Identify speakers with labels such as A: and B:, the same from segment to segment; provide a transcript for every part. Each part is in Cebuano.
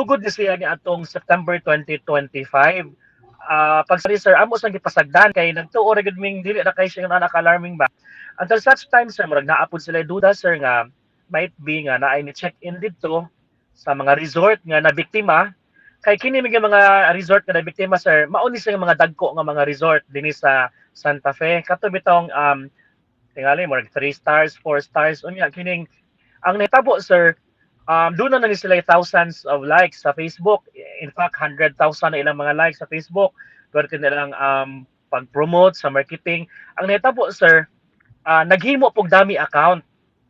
A: Sugod ni siya ni atong September 2025. Pag sir, amo sang gipasagdan kay nagtuo ra gud ming dili na kay siya nga naka-alarming ba. Until such time, sir, murag naa pud sila duda, sir, nga might be nga naay ni check in didto sa mga resort nga nabiktima, kay kini mga mga resort nga nabiktima, sir, mao ni siya nga mga dagko nga mga resort dinhi sa Santa Fe, kato bitong tingali murag 3 stars, 4 stars. Unya kining ang nahitabo, sir, doon na ni sila thousands of likes sa Facebook. In fact, 100,000 na ilang mga likes sa Facebook. Pero nilang pag-promote sa marketing. Ang nahitabo, sir, naghimo pog dummy account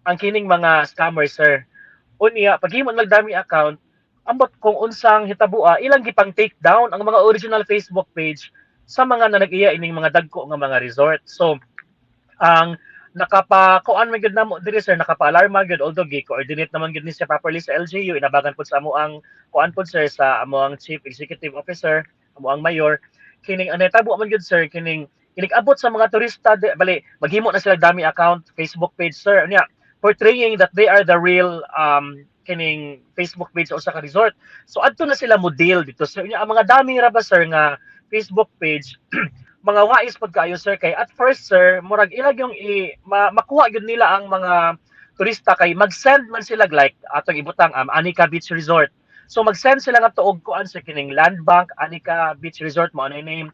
A: ang kining mga scammers, sir. Unya paghimo nag dummy account, ambot kung unsang hitabua, ilang gipang take down ang mga original Facebook page sa mga na nag-iya ining mga dagko nga mga resort. So ang nakapakuan man gyud namo diri, sir, nakapa-alarma gyud, although gi-coordinate naman gyud ni siya properly sa LGU, inabagan pud sa amo ang kuan pud, sir, sa amo ang chief executive officer, amo ang mayor. Kining ang nahitabo man gyud, sir, kining inig abot sa mga turista di, bali maghimo na sila dummy account Facebook page, sir, unya portraying that they are the real kining Facebook page sa usa ka resort. So adto na sila mo deal dito, sir. Unya ang mga dummy ra ba, sir, nga Facebook page, mga wais pod kaayo, sir, kay at first, sir, murag ilag yung makuha gyud nila ang mga turista kay mag-send man sila, like atong ibutang Anika Beach Resort. So mag-send sila nga og kuan sa kining Land Bank Anika Beach Resort mao na name,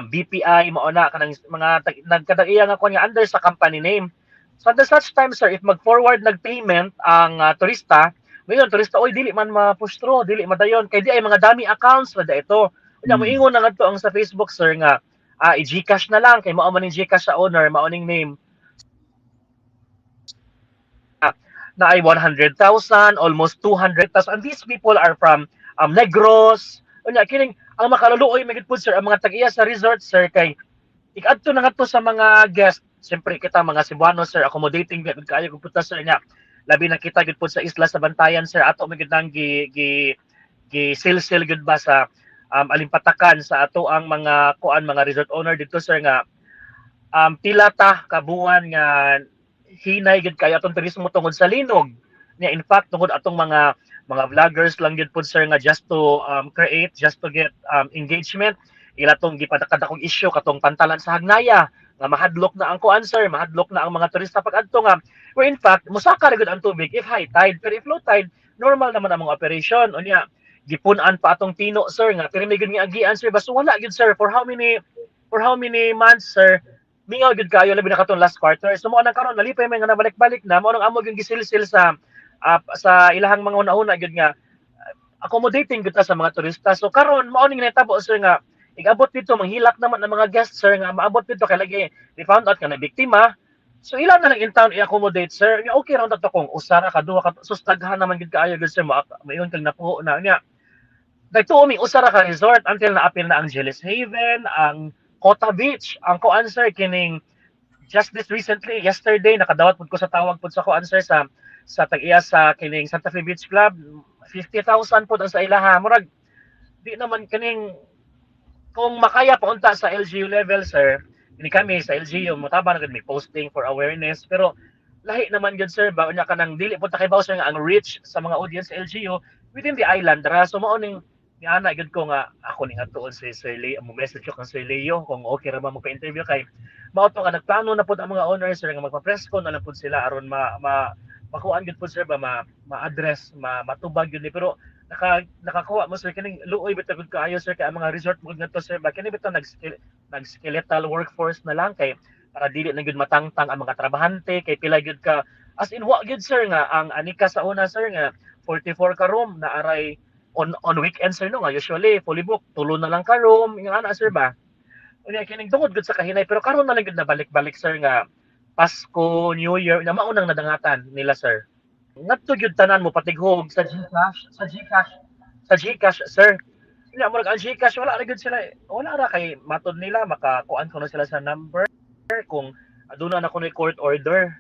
A: BPI mao na kanang mga nagkadaiya nga kuan nga under sa company name. So under such time, sir, if mag-forward nag-payment ang turista, ngayon turista, "Oy, dili man ma-push through, dili madayon kay di ay mga dummy accounts ra da ito." Unya moingon na ngadto ang sa Facebook, sir, nga i-GCash na lang kay mao man ning GCash sa owner, mao ning name na ay 100,000, almost 200,000. And these people are from Negros. Unya kining ang makaluluoy man gud pud, sir, ang mga tag-iya sa resort, sir, kay ikadto na ngadto sa mga guest. Siyempre kita mga Cebuano, sir, accommodating gyud kaayo gud pud ta, sir, nya. Labi na kita gud pud sa isla sa Bantayan, sir, ato man gud nang gi gi gi silsil gud ba sa alimpatakan sa ato ang mga kuan, mga resort owner dito, sir, nga pila ta ka buwan nga hinay gud kay atong turismo tungod sa linog. Nya in fact, tungod atong mga vloggers lang gud pud, sir, nga just to create, just to get engagement, ila tong gipadakadakong issue katong pantalan sa Hagnaya nga mahadlok na ang kuan, sir, mahadlok na ang mga turista pag adto, nga where in fact mosaka ra gud ang tubig if high tide, pero if low tide, normal naman ang mga operation. Unya gipun-an pa atong Tino, sir, nga pero may gud nga agian, sir, basta wala gyud, sir, for how many months, sir, mingaw gyud kayo, labi na katong last quarter. So mao nang karon nalipay may nga nabalik-balik na. Mao nang amo gyud gisilsil sa ilahang mga una-una gyud nga accommodating gyud ta sa mga turista. So karon mao ning nahitabo, sir, nga igabot dito, manghilak naman ang mga guests, sir, nga maabot dito kay lagi they found out nga na biktima. So ilan na lang in town i-accommodate, sir. Nga okay ra to kung usa ra ka, duha ka, sus, daghan naman gyud kaayo gyud, sir, mayon kag napuho na. Nya nagtuo mi usa ra ka resort until naapil na ang Jealous Haven, ang Kota Beach, ang kuan, sir, kining just this recently, yesterday, nakadawat pud ko sa tawag pud sa kuan, sir, sa tag-iya sa kining Santa Fe Beach Club, 50,000 pud ang sa ilaha. Murag di naman kining kung makaya pa unta sa LGU level, sir, kini kami sa LGU motabang na gud may posting for awareness, pero lahi naman gyud, sir, ba unya kanang dili pud ta kay sir nga ang reach sa mga audience sa LGU within the island ra. So mao ning niana gyud ko nga ako ning atuon si Sir Leo, mo message ko kang Sir Leo kung okay ra ba mo pa-interview, kay mao to nga nagplano na pud ang mga owners, sir, nga magpa-press con na lang pud sila aron ma, ma makuan gyud pud, sir, ba ma ma-address, ma matubag gyud ni. Pero nakakuha mo, sir, kining luoy bitaw gud kaayo, sir, kay ang mga resort mo ngadto, sir, ba kini bitaw nag skeletal workforce na lang kay para dili na gyud matangtang ang mga trabahante, kay pila gyud ka, as in wa gyud, sir, nga ang Anika sa una, sir, nga 44 ka room na aray on weekend, sir, no, nga usually fully booked, tulo na lang ka room nga ana, sir, ba. Unya kining tungod gud sa kahinay, pero karon na lang gud na balik-balik, sir, nga Pasko, New Year na maunang nadangatan nila, sir. Ngadto gyud tanan mo patighog sa GCash, sa GCash, sa GCash, sir. Unya murag ang GCash wala ra gyud sila, wala ra kay matod nila makakuan kuno sila sa number kung aduna na kuno court order.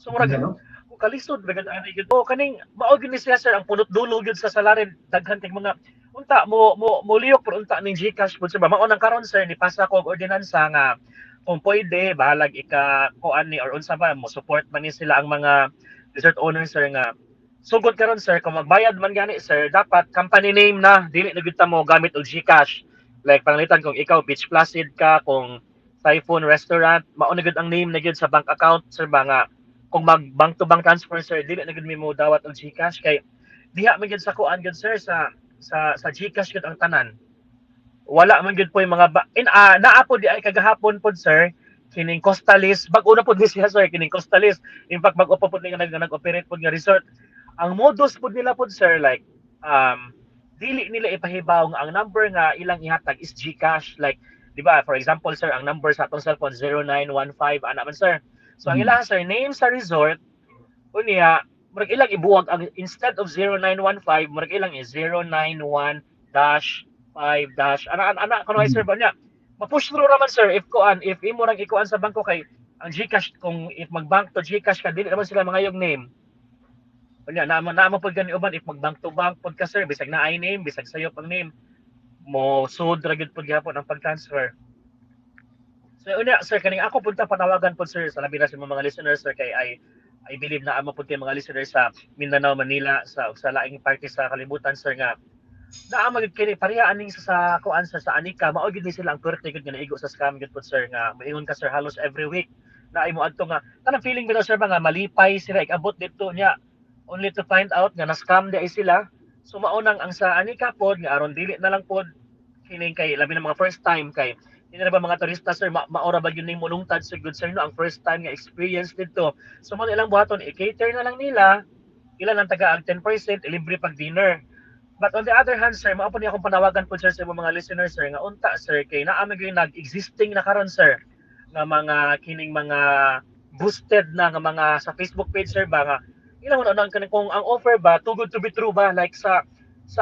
A: So murag kung kalisod ba gud ani gyud. Oh, kaning mao gyud ni siya, sir, ang punot dulo gyud sa salarin, daghan kay mga unta mo mo liyok pero unta ning GCash pud, sir, ba. Mao nang karon, sir, ni pasa ko og ordinansa nga kung pwede bahalag ika kuan ni or unsa ba mo support man ni sila ang mga resort owners, sir, nga Sugod karon, sir, kung magbayad man gani, sir, dapat company name na, dili na gyud ta mo gamit og GCash. Like pananglitan kung ikaw Beach Placid ka, kung Typhoon Restaurant, mao na gyud ang name na gyud sa bank account, sir, ba nga kung mag bank to bank transfer, sir, dili na gyud mi mo dawat og GCash kay diha man gyud sa kuan gyud, sir, sa GCash gyud ang tanan. Wala man gyud po yung mga ba- in naa po di ay kagahapon pod, sir, kining Costalis, bag-o na pod ni siya, sir, kining Costalis. In fact, bag-o pa pod ni nga nag-operate pod nga resort. Ang modus pod nila pod, sir, like dili nila ipahibaw nga ang number nga ilang ihatag is GCash. Like, di ba, for example, sir, ang number sa atong cellphone 0915 ana man, sir. So ang ilaha, sir, name sa resort unya murag ilang ibuwag ang instead of 0915, murag ilang is 091-5 dash ana ana ana kuno, sir ba niya. Ma-push through raman, sir, if kuan, if imo rang ikuan sa bangko kay ang GCash, kung if mag-bank to GCash ka, dili naman sila mangayog name. Unya naa man pud gani uban, if mag bank to bank pud ka, sir, bisag naay name, bisag sayop ang name, mo sud ra gyud pud gihapon ang pag-transfer. So unya, sir, kaning ako punta panawagan pud, sir, sa labi na sa mga listeners, sir, kay I believe na ama pud kay mga listeners sa Mindanao, Manila, sa laing parte sa kalibutan, sir, nga naa man gyud kini pareha aning sa kuan, sir, sa Anika, mao gyud ni sila ang puwerte gyud nga naigo sa scam gyud pud, sir, nga moingon ka, sir, halos every week na imo adto nga tanang feeling bitaw, sir, ba nga malipay sila ikabot didto niya only to find out nga na-scam di ay sila. So mao nang ang sa Anika pod nga aron dili na lang pod kining kay labi na mga first time, kay hindi na ba mga turista, sir, maora ba yun ning mulungtad sa good, sir, no, ang first time nga experience didto. So mo ilang buhaton, i-cater na lang nila, ilan ang taga ang 10%, libre pag dinner. But on the other hand, sir, mao po ni akong panawagan po, sir, sa mga listeners, sir, nga unta, sir, kay naa man gyud nag-existing na karon, sir, nga mga kining mga boosted na nga mga sa Facebook page, sir, ba nga ilang una kaning kung ang offer ba too good to be true ba, like sa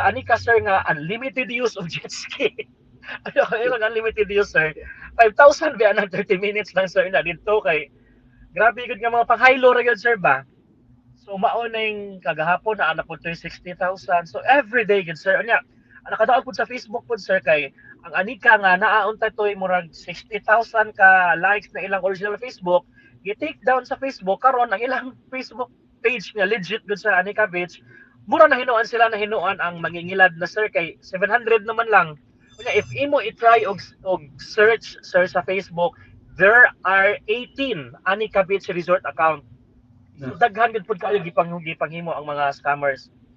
A: Anika, sir, nga unlimited use of jet ski. Ano yung unlimited use, sir? 5,000 ba ng 30 minutes lang, sir, na didto kay grabe gud nga mga panghaylo ra gyud, sir, ba. So mao na yung kagahapon na ana po to yung 60,000. So every day gud, sir. Unya, ang nakadaog pud sa Facebook pud, sir, kay ang Anika nga naa unta toy murag 60,000 ka likes na ilang original Facebook, gi-take down sa Facebook. Karon ang ilang Facebook page nga legit gud sa Anika Beach, mura na hinuan sila na hinuan ang mangingilad na, sir, kay 700 naman lang. Unya if imo i-try og search, sir, sa Facebook, there are 18 Anika Beach Resort account. So daghan gud pud kaayo gipanghimo ang mga scammers.